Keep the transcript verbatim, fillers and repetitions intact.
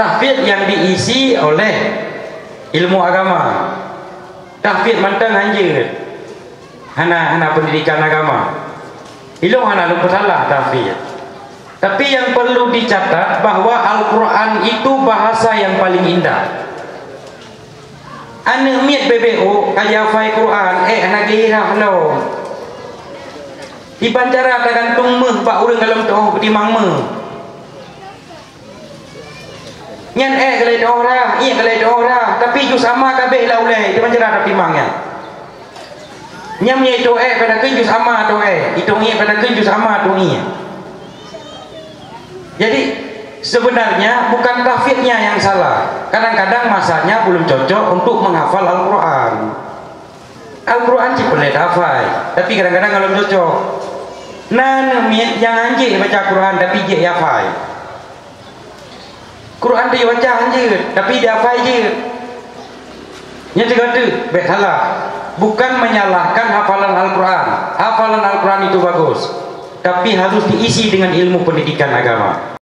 Tahfidz nyang diisi oleh ilmu agama. Tahfidz mantong hanjeuet. Hana, hana pendidikan agama. Ilôn hana lôn peusalah tahfidz. Tapi nyang perlu dicatat bahwa Al-Quran itu bahasa yang paling indah. Aneuk miet B B O ka jihafai Quran, eh, hana geurah lom. Iban cara tagantung méuh bak ureuëng golom teuh timang méuh. Nyan eh galai teuh rah, ié galai teuh rah, tapi jus ama kabeh lam ulée, iban cara tatimang nyan. Nyam nyang itôh eh pada kheun jus ama tôh eh, itôh ié pada kheun jus ama tôh ié. Jadi, sebenarnya bukan tahfidznya yang salah. Kadang-kadang masanya belum cocok untuk menghafal Al-Quran. Al-Quran cit peureulée tahafai, tapi kadang-kadang golom cocok. Na aneuk miet nyang hanjeuet baca Quran, tapi jeuet ihafai. Quran teuh baca hanjeuet, tapi dihafai jeuet. Nyan teuga teuk, bék salah. Bukan menyalahkan hafalan Al-Quran. Hafalan Al-Quran itu bagus. Tapi harus diisi dengan ilmu pendidikan agama.